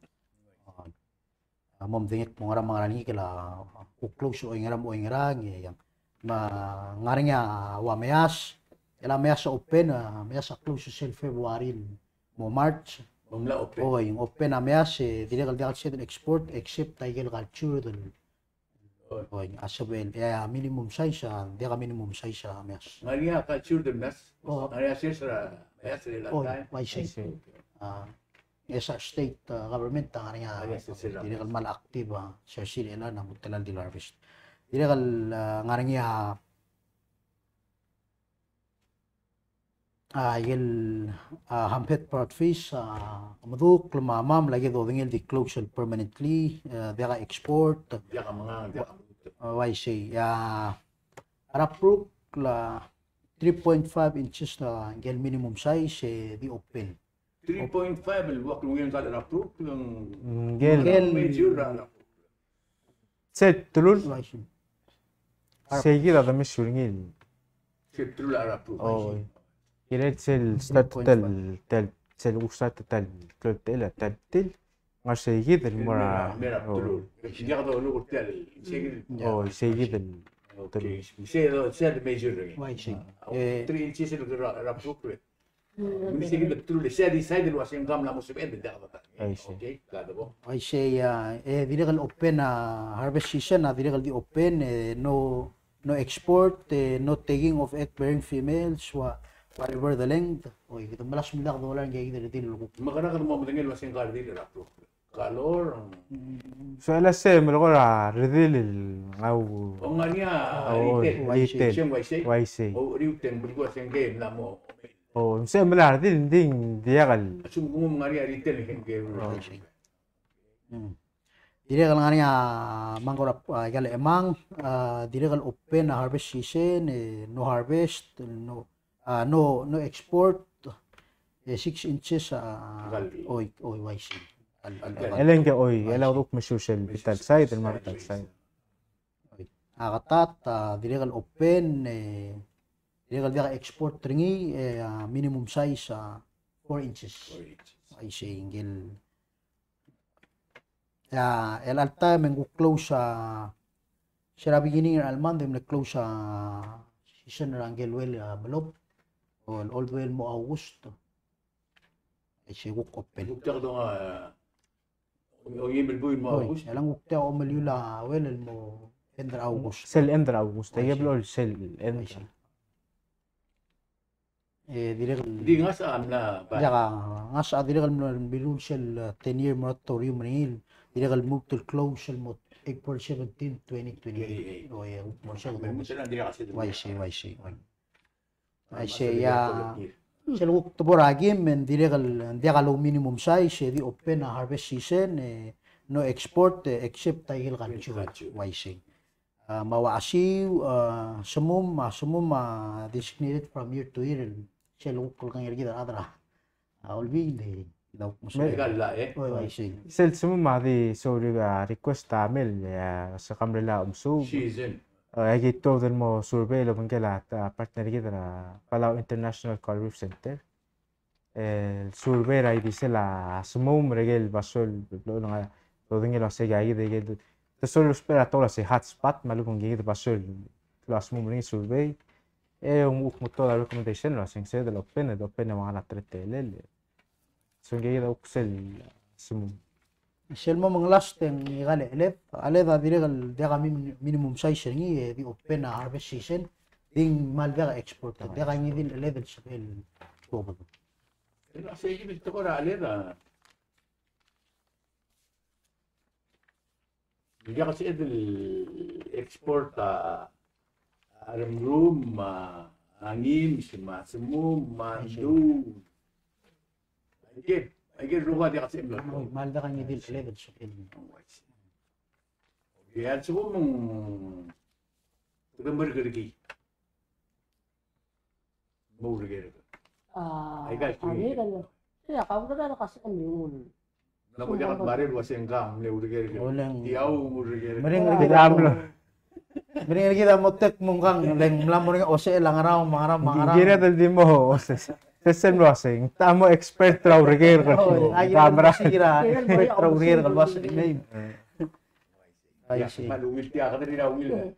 a mo medengei el kmo ngera me a ngerang el ngikel a kuk close el oingerang, oingerang, e ng ngar er ngii a ua Meas, el a Meas a open, a Meas a close sel February el mo March. Ng mla open. Oi, ng open a Meas, e dirrek el diak el sebeched el export, except a ikel culture el, oi, a sebechel, e a minimum size, a diak a minimum size a Meas. Ng ngar er ngii a culture el Meas. O. Ng ngar er ngii a sers er a Meas er a, oi, time. Uaisei. Uaisei. A, e a state, a, government a ngar er ngii a, a, yes, yes, yes, dirrek el kmal active a sers er chelechang a mo tela el di el harvest. Dirrek el, a, ngar er ngii a, a, el, a, hammerhead parrotfish, a, medukl me a maml a kede dodengei el di close el permanently, a, diak a export. Diak a mengang, diak a, uaisei, a, er a pruk el three point five inches a ngike el minimum size, e di open. Three point five el ua klungel ngka er a pruk, ng ngike el major er a, sel telul. Uaisei. Sei kid a de measure er ngii. Sel telul er a pruk. O. Kirel sel start tel, tel, sel kuk start tel, tel, tel, tel, tel. Ngar sei kid el mo er a, mera, mera, o, telul. Ng diak doluk er tia el, sei kid. O, sei kid el telul. Okay. Sei, sei el major er ngii. Uaisei. A, e, three inches er a, er a pruk. Ng di sei kid el telul, sei a di side el ua se ng mla mo sebeched el diak a. Uaisei. Okay, kede bo. Uaisei, a, e, dirrek el open a harvest season, a dirrek el di open, e, no, no export, e, no taking of egg bearing females, wha-, whatever the length. Oi, kede melasem el diak dolai ngike kid el redil el kuk. Me kede mo medengei el ua se ng redil er a pruk. Kalor. So, el a se melekoi er a redil el ngau. O, ngar er ngii a, o, retail. Retail. Uaisei. Uaisei. O, retail, belkul a se ng mla mo. O, se melekoi a redil, ng di diak el. Assume kung ngar er ngii a retail el ngii. O. Hmm. Dirrek el ngar er ngii a mangkor a, a, ikal chemang, a, dirrek el open a harvest season, e, no harvest, no, a, no, no export, e, six inches, a, oi, oi, uaisei. Al, al, el ngke oi, el a kuk measure sel bita el side, el mo er a bita el side. Oi. A ketat, a, dirrek el open, e, dirrek el diak a export er ngii, e, a, minimum size, a, four inches. Four inches. Uaisei, ngike el A, el all time e ng kuk close a, se er a beginning er a month e ng mle close a season er a ngike el well, a, Melop, o el old well el mo August. E se kuk open. Kuk diak dong a, o, ngii el buil el mo August. Oi, el ng kuk diak a omeliul a well el mo end er a August. Sel end er a August. Oi, e se. Blo sel end. Oi, se. E dirrek el, di ngasech a mla, ba. Diak a ngasech a dirrek el mlo, mlo sel, e, ten year moratorium er ngii, dirrek el move to close el mo April seventeen, twenty twenty-eight. Twenty-eight. O, e, mo sel, mo sel, dirrek a sel, uaisei, uaisei, uaisei. Uaisei, a, sel kuk tebor a kim, e ng dirrek el, ng diak a low minimum size, e di open a harvest season, e no export, e except a ikel culture. Culture. Uaisei. A, me a ua chesiu, a, semum, a, semum a designated from year to year, el sel kuk lekong er kid a rechad er a, a, Olbiil, e, el kuk mesa. Me-, oi, uaisei. Sel semum a di sorir a request a mle, e, se kam mla omesuub. Season. E, aki tuobed el mo survey el obengkel a, a, partner er kid er a Palau International Coral Reef Center. El survey er a ildisel a semum er a ikel basio el, lo, lo, lo, dodengei el uasei a ikid, ikid. Te sorir el ousbech er a tekoi el uasei hotspot, me a lebo ngii el basio el, lo a semum er ngii el survey. E, ng kuk mo tuobed a recommendation el uasei ng sebeched el open, el open e ua ngera a teletelel. So ngii a kuk sel semum. Sel mo menglas e ng ikal cheled, a cheled a dirrek el diak a min-, minimum size er ngii, e di open a harvest season, di ng kmal diak a export, diak a ngii di el cheled el sebechel el tuobed. Ng diak a sebeched el export a, a remrum, a, a ngims, me a semum, me a ndu. Aike, aike el rubak a diak a sebechem el. Kmal diak a ngii di el cheled el sebechel. Okay, a lsekum ng, te ke merekerkii. Mo oureker. A, aika el kid. Ia, kau ureker el kasem el nguu. Ng ko diak el kmal uasei ngka a mle oureker. Oleng. Tia a oureker. Mereng er kid a mo. Mereng er kid a mo tek mo ngkang, le ng mla mo er ngii a osechel a ngerang, me a ngerang, me a ngerang. Ng kired el di mo, osechel. Sesei el uasei, ng ta mo expert er a oureker. O, a, ngka a mera. Expert er a oureker el uasei, ng mei. Ai, ia, se kmal ungil tia, kede di ungil. Mm.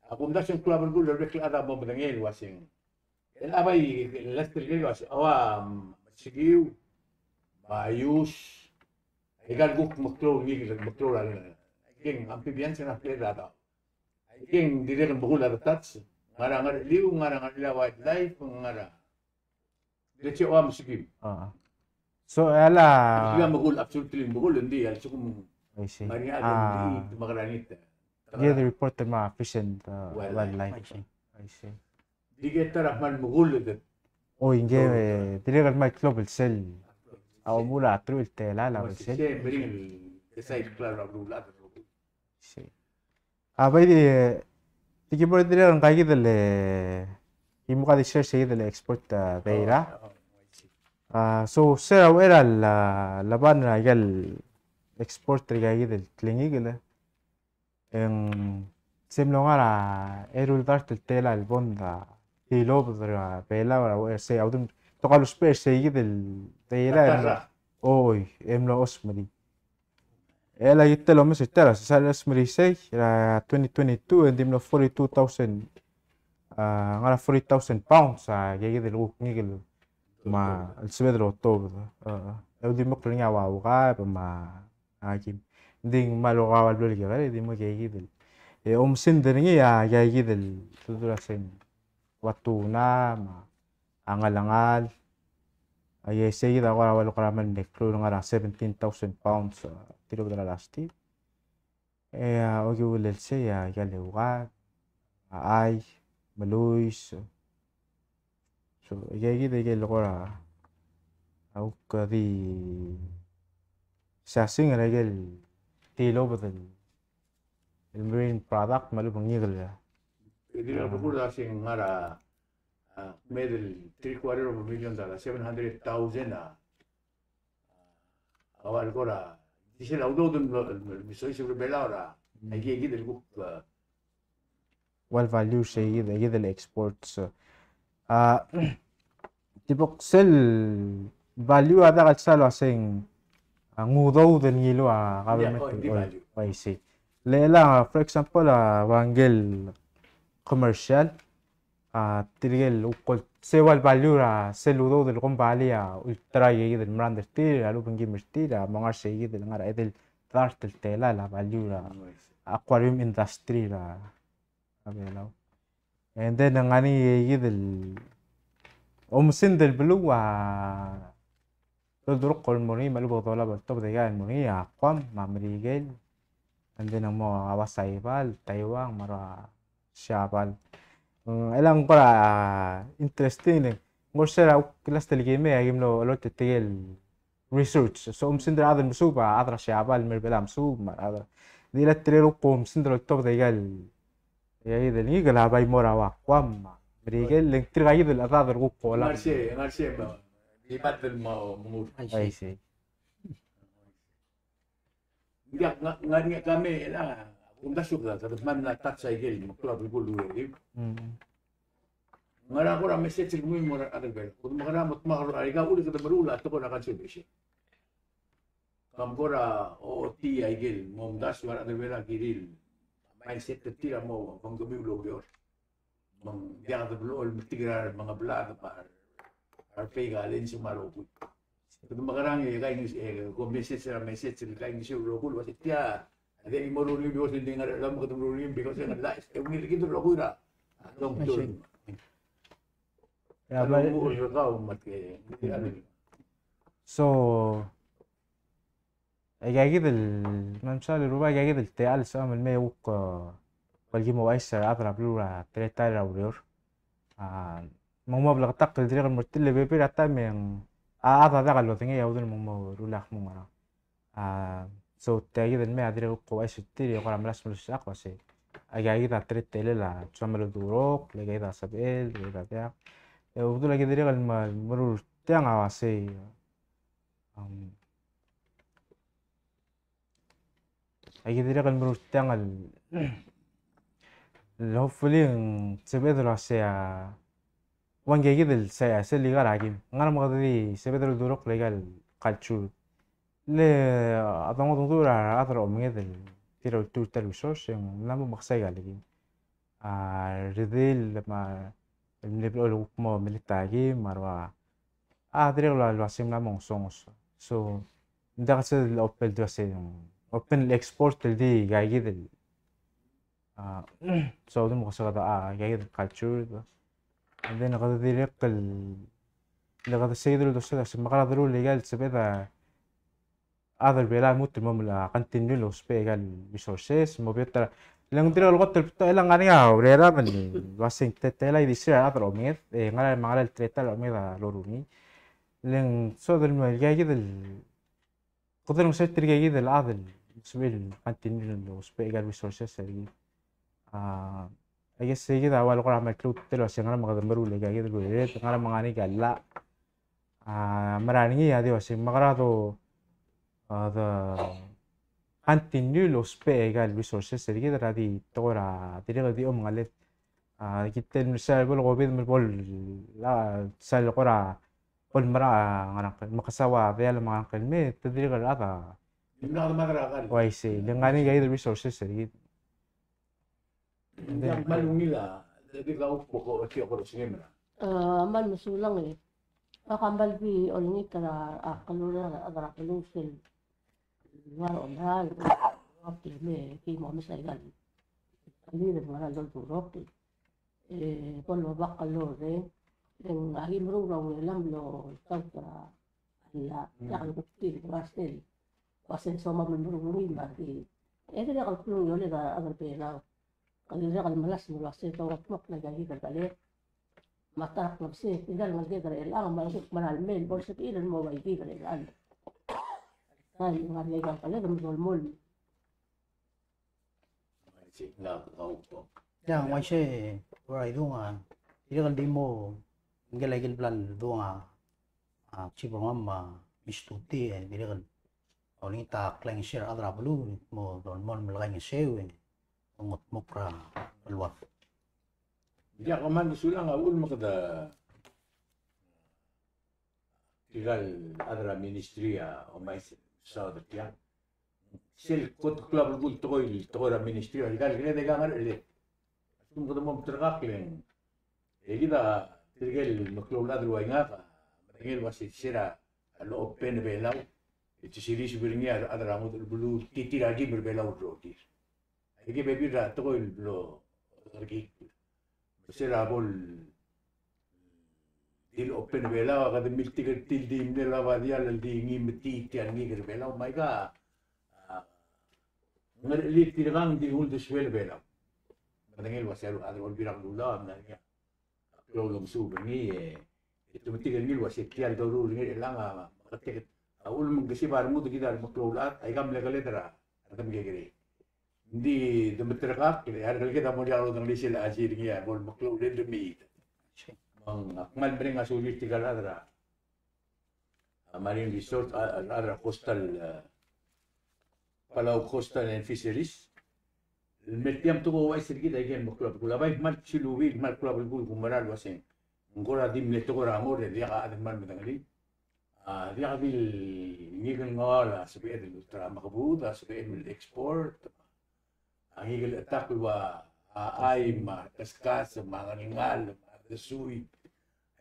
A kumdasu e ng klou a belkul el bek el chad a mo medengei el uaseng. El a bai, el last el uaseng, ua, mm, sikiu, bai use, aika el kuk meklou el ngikel, meklou el, aikang amphibians e ng a klou el daob. Aikang dirrek el mekull a detach, ngar er a Ngercheliu, ngar er a Ngercheliu a wildlife, ngar er a Let's say, ua mesikiu. Ah. So, a la... Mesikiu a mekull, absolutely mekull, ng di a lsekum... I see. Ngar er ngii a... Ah. Di, di mekerang it. Di report er a Fish and, uh, Wildlife. Wildlife. I see. I see. Di ke ta er a kmal mekull, e de... Oh, ng ke, so, eh, dirrek el kmal klou el sel. A omul a teruich el telael a sel. Se, meringel, e sel klalo a beluulechad. Sei. A bai di, di ki bo er tir a ngkaikid el, ki mo ka di share seikid el export, a, data. Oh, oh, I see. A, so, se er a uchei er a le, leban er aika el export er aikaikid el klengikel, e ng se mlo ngar er a eru el dart el telael el bond a tilobed er a Belau er a uchei er sei a udim, te kuk lousbech er seikid el data. Oi, e mlo osmerii. E le a kitel omes er tia el, se el osmerii sei, er a twenty twenty-two, e ng di mlo forty-two thousand, a, ngar er a forty thousand pounds, a, aikaikid el kuk ngikel me a lsebedel otobed. A, a. E uldimukl er ngii a uaika, me a, a, kim. Ng di ng kmal oka el blo el kekerei, e di mo aikaikid el. E omesingd er ngii, a, aikaikid el, tudu el uaseng. Ua tuna, me a ngelungal. A, e seikid a kora ua lekora mle klou el ngar er a seventeen thousand pounds, a, tilobed er a last year. E, a, okiu el sei, a, aika el eukad, a, chai, meluis. So, aikaikid, aike el kora, a, kuk di siasing er aike el tilobed el, el marine product me a lechub e ng ngikel. Aike el kuk di siasing ngar er a a, kmeed el three quarter of a million dollar, seven hundred thousand a, a, a ua el kora, di sel a udoud el, el, el, el mesois er a Belau er a, aike, aike el kuk, a, ua el value er seikid, aike el exports. A, di bo sel value a diak el sal uaseng, a, ng udoud el ngiluu a government. Yeah, oh, ng di value. I see. Le, le, for example, a, ua ngike el commercial, a, tirke el kuk, se ua el value er a sel udoud el kombalii a ulterau aikaikid el merrand er tir, a lechub e ng kim er tir, a mo ngar er seikid el ngar er a edei el dart el telael a value er a aquarium industry er a, a Belau. And then ng ngar er ngii aikaikid el omesingd el beluu a doldurokl el mo er ngii, me a lechub e dolab el tobed aika el mo er ngii, a Guam, me a Merikel. And then ng mo a ua Saipan, Taiwan, me a ua Siapal. Mm, e le ng kora interesting, e ng kora se er a kuk last el ki mei, a ki mlo ololtech tirke el research. So, omesingd er a chad el mesuub, a chad er a Siapal, me a Belau a mesuub, me a chad er a. Di le tirke el kuk omesingd el oltobed aika el Aikaikid el ngikel a bai mo er a ua Guam, me a Merikel, le ng tirkaikid el chad el kuk olab. Ngar sei, ngar sei me, di bat el mo, mo. I see. Ng diak, ngar, ngar er ngii a kemam el, a, kumdasu e kede, kede mla touch a ikel meklou a belkul el urerir. Mm. Ngar er a kora message el kmo mo er a rechad er a Belau. Kede mekerang, mo, mo, aika el kede meruul a tekoi er a conservation. Kom kora ochotii a ikel, mo omdasu a rechad er a Belau a kirir el mindset er tir a mo, mo kemiu el okiu. Me ng diak de blechoel metik er a remengeblad me a re, a re fake a lens me a rokui. Kede mekerang e kaingeseu, e, ko message er a message er a kaingeseu el rokui el uase tia, a diak ki mo er ngii because ng di ngar er a, me kede mo er ngii because ng live, e ungil kid el rokui er a, a, tong, tong. So, aikaikid el, me ng soal el rubak, aikaikid el techall el soam el mei e kuk, e, kmal ki mo ouchais er a rechad er a beluu er a teletael er a ureor. A, me ng mo bleketakl el dirrek el mo er tir le bebil er a taem e ng, a, a chad a diak lodengei a uchul me ng mo ruul a kmo ngerang. A, so, tia kid el mei a dirrek el kuk ouchais er tir e kora melasem el osisechakl el uasei, aikaikid a teletelel a soam el oldurokl, le aikaikid a sebechel, le aikaikid a diak. E, uchul a ki dirrek el me, meruul er tiang a uasei, um, a ki dirrek el meruul er tiang el, el hopefully ng sebeched el uasei a, ua ngii kid el sei a sel ikal a kim. Ngar er a me kede di sebeched el oldurokl aika el culture. Le a dongodongedecheduch er a rechad er a omenged el tir a ultuil er a resource e ng mla mo meksai a leki. A, redil me a, el mle blechoel el kuk mo melita a ki, me a rua, a, dirrek el ua, el uasei ng mla mo ngesonges. So, ng diak sel open el di uasei, open el export el di ika kid el, a, so, di mo kesai a, ika kid el culture. And then, kede dirrek el, le kede sei el dosel, se me kede rullii ika el sebeched a, a chad er a Belau a lmuut el mo mla continue el ousbech aika el resources, mo beot er a, le ng dirrek el kot el betok el ngar er ngii a urerem el uasei ng teletelel a ildisir a rechad er a omed, e ngar er a, me ngar er a teletelel a omed a lorrenges. Le ng soad el mo ika kid el, kede olengeseu er tirka kid el chad el sebechel el continue el ousbech aika el resources er kid. A, I guess, e kid a ua le kora mle klou el uasei ngera me kede meruul aika kid el urered, ngera me ngar er ngii a llach. A, mera er ngii a di uasei me kede, a, de continue el ousbech aika el resources er kid er a di tekoi er a dirrek el di omengeled. A, kid el mle sel bo le COVID me bo le, a, sel kora bo le mera, a, ngerang el me kesai a diall me ngerang el me, te dirrek el chad a. Uaisei, le ngar er ngii aika kid el resources er kid. Ng diak kmal ungil a, le di kau bo ko, ko, ko, sengem er a. A, kmal mesulang e. Ak kmal di olengit er a, a, klou er a, a, klou sel. Ngar er a omerael, ak le me, ki mo mesa ikal. Kali de ngar er a loldurokl. E, bo lobak a lorrenges. E ng aki meruul a urelam el oltaut er a llach, diak el kuk tir el ngar sel. Ua se ng soam el meruul er ngii me aki. E dirrek el klou el olengit a rechad er a Belau. Kede dirrek el melasem el uasei te okedmokl aika kid el keled. Me a ta er a klebesei, tirka el ngeleked er chelechang, me a lechub me a lemei, bo lsebechir el mo ua kid er chelechang. Ai, ngar er ngii aika el keled, me dolemolem. Ia, ng uaisei, ua idung a, dirrek el di mo, ngike el aike el bla ledung a, a, chief er kemam, a, Miss Tuti, e, dirrek el olengit a klaingeseu er a rechad er a beluu, mo dolemolem el kaingeseu, e, ongetmokl er a beluad. Ia, kmal mesulang a uchul me kede Tirka el chad er a ministry a omais el saod er tiang. Sel kot el klou a belkul el tekoi, el tekoi er a ministry, a ika el kired e ika ngerecheled. A lsekum kede mo meterekakl e ng, e kid a tirke el meklou el chad el ua ngak a medengei el uasei se er a lopen er a Belau e te siliseb er ngii a rechad er a ngodech el beluu el tir a kim er a Belau el rokir. Aike bebil er a tekoi el blo, er kid. Me se er a bo el di lopen er a Belau, a kede miltik er tir el di mle lebo a diall el di ngii me tir tia el ngikel er a Belau, me aika, a, ngerechelir tirkang di uldesuel er a Belau. Medengei el uasei a rechad er a Olbiil er a Kelulau a mla er ngii a klou el omesuub er ngii, e, e te metik er ngii el uasei tia el doruul er ngii er chelechang a, a, a uchul me ng kesib a rengud er kid a remeklou el chad, aika mle keled er a, a remekekerei. Ng di de meterekakl, e a rekeleked a mo diak lodengelii sel chelsel er ngii a bo lemeklou el remiit. Me ng, ak kmal mereng a sulir tirka el chad er a a Marine Resort, a, a, a Coastal, a, Palau Coastal and Fisheries. El mer tiang me te ko ouchais er kid aike el meklou a belkul. A bai kmal silubii, kmal klou a belkul el kumerang el uaseng. Ng kora di mle tekoi er a ngor e diak a chad el kmal medengelii. A, diak di ngii el ngikel ngol a sebeched el ulterekokl a mekebud, a sebeched el export. A ngikel chetakl el ua, a, chai me a, kaskas me a, ngelngal me a, desui.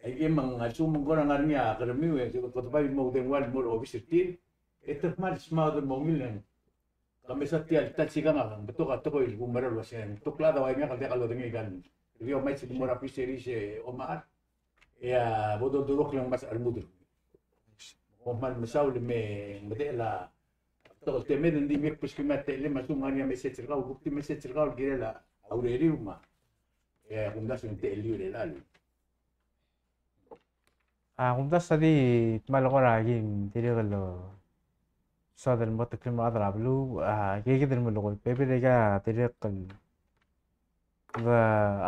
Aike me ng a lsekum ng kora ngar er ngii a keremiu, e kede bai mo oudengua el mo er a obis er tir. E te kmal smaod el mo ungil e ng. Ke mesa tia el ta el sikang a, ng betok a tekoi el kumerang el uaseng. Ng betok el chad a ua ngak el diak lodengei el kmo. Kede omais el mo er a fisheries e omechar. E a bo doldurokl e ng mesa a rengud. Kom kmal mesaul e me, medechel a, te, te mei e ng di mei kbeskemiu a techellem, me a lsekum ng ngar er ngii a message er kau, kuk di message er kau el kirel a ureriu me a. E a kumdasu e ng techelliu er chelechang. A kumdasu a di kmal kora kim dirrek el soad el mo teklem a rechad er a beluu, a, kid el melekoi. Bebil er aika dirrek el de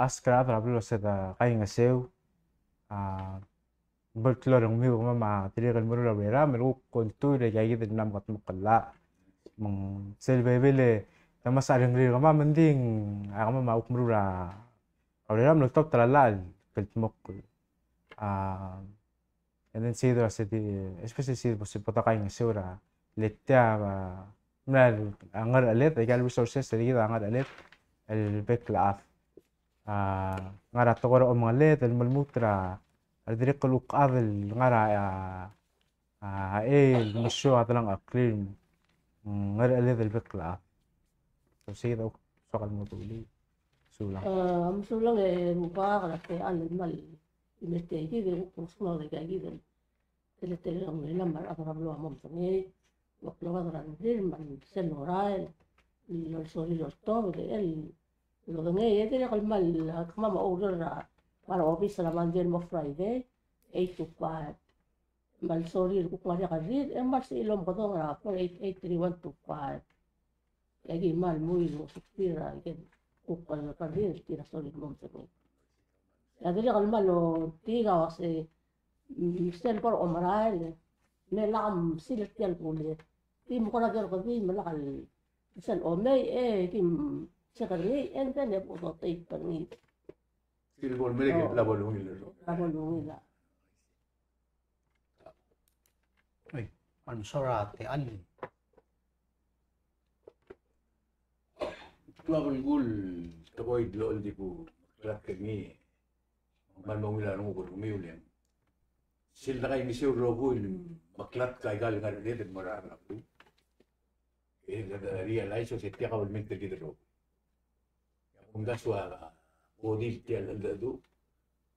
ask er a rechad er a beluu el se de kaingeseu. A, bo el klou el rengmiu kemam a dirrek el meruul a urerem el kuk oltuil er aika kid el mla mekedmokl el llach. Me ng sel bebil e te mesa a rengrir kemam, me ng di a kemam a kuk meruul a urerem el oltaut er a llach el kldmokl. A, and then se di, se di, especially se di, se bo de kaingeseu er a le tia, a, mla er a ngerecheled, aika el resources er kid a ngerecheled el bek el chad. A ngar er a tekoi er a omengeled el melemut er a, a dirrek el kuk chad el ngar er a, a, a, el mesiou a delengcheklir, mm, ngerecheled el bek el chad. So sei kid a soak el mo dulii. Sulang. A, mesulang e Rubak er a techall el kmal mle tia kid e kuk meskemang er tia kid el teletelel a ungil a mla er a rechad er a beluu a mo medengei, me a klou a rechad er a rengrir me a sel lorael el sorir el oltobed el lodengei e dirrek el kmal kemam a oureor er a, er a obis er a Monday el mo Friday, eight to five. Me a le sorir el kuk ngar er ngii a kerrir, e ng kmal sebechir el omekedong er a four eight eight three one two five. E aki kmal mui el ngosuktir a ikel kuk kerrir el tir a sorir el mo medengei. E a dirrek el kmal otik a uase, mm, sel kora omerael, me lak msil er tia el kuled. Di mo kora di orrekedii me lak el sel omei, e ki mcheck er ngii, and then e bo dotei er ngii. Sel bo el merek el bla bo lungil. Bla bo lungil a. Oi, a msora te ani. Klou a belkul tekoi el locha di kuk meklatk er ngii. Me ng kmal mo ungil a renguk er kemiu el sel dekaingeseu el rokui el meklatk aika el ngerecheled el mo er a rechad er a beluu. E kede realize el uase tia kabelment er kid el rokui. Kumdasu a body el tia el cheldecheduch,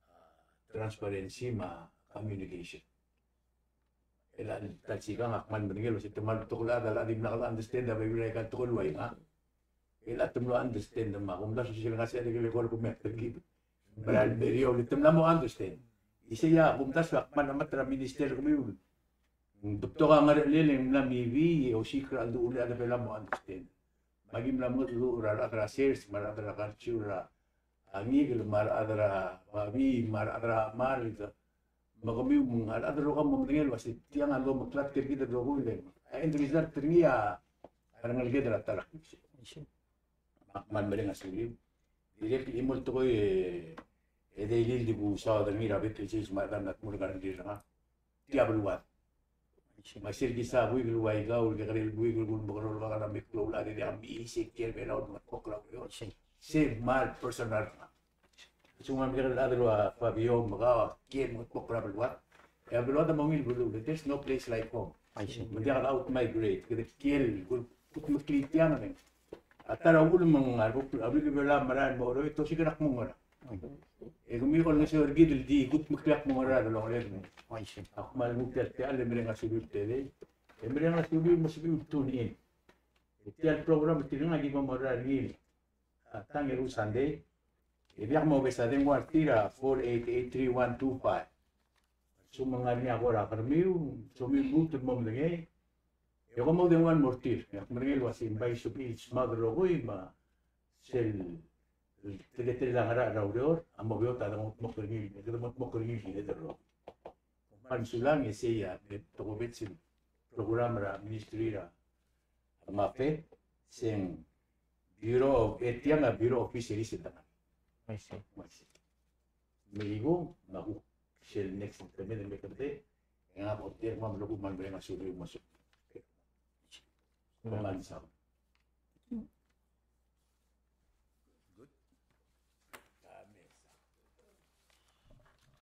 a, transparency me a communication. E a ta el sikang a kmal medengei el uase te kmal betok el chad a locha dimlak el understand a bebil er aika el tekoi el ua ngak. E a te mlo understand me a kumdasu sel ngar er sel ikel eko el kumeet er kid. Mera el meriou el te mla mo understand. Isei a kumdasu a kmal melemalt er a minister er kemiu. Ng betok a ngerechelel e ng mla mibii e osiik er a cheldecheduch el chad a bla mo understand. Me aki mla mo cheldecheduch er a rechad er a sers, me a rechad er a culture er a ngikel, me a rechad er a babii, me a rechad er a mark, me kemiu me a rechad el rokui a mo medengei el uase tiang a lomeklatk er kid el rokui el end result er ngii a rengeleked er a ta er a klisiich. Me ak kmal mereng a suliu. Dirrek el chimo el tekoi e, e Daily el di kusaod er ngii er a bek el sils me a rechad a mla tmuu el ngar er ngii er ngak. Tia beluad. Me sel kisa buik el ua ikau el kekerei el buik el kulmekerol er ngak a meklou el chad e diak mechei, se kiei er a Belau el mengedmokl er a ureor. Se kmal personal er ngak. Sel kmal mekekerei el chad el ua Fabio me kau a kiei el mengedmokl er a beluad. E a beluad a mo ungil beluu. There's no place like home. Me ng diak de out migrate. Kede kiei el kudmeklii tiang e ng a ta er a uchul me ng a rubak, a rubak el Belau a merael el mo cheroid, te osiik er a kmo ngera. E kemiu a olengeseu er kid el di kudmeklii a kmo ngera el longeleked. Ak kmal nguu tia el techall e mereng a suliu el tedei. E mereng a suliu el mo sebechir el tune in. E tia el program er tir a ki bo mo er ngii a tang e eru el Sunday. E diak mobes a dengua er tir a four eight eight three one two five. Soam el ngar er ngii a kora kermiu, somiu el lmuut el mo medengei. E kom oudengua el mo er tir, e ak merengel ua se ng bai sebechir el smaod el rokui me sel teletelel a ngerachel er a ureor a mo beot a dengedmokl er ngii, e dengedmokl er ngii el kired el rokui. Kom kmal mesulang, e sei a tokubets el program er a ministry er a MAFE, se ng Bureau of, e tiang a Bureau of Fisheries el dengar. Me ikung, me a kuk sel next implement el me kede, e ngak a bo er tir me a lak kmal mereng a suliu el mo suliu. Kmal mesaul.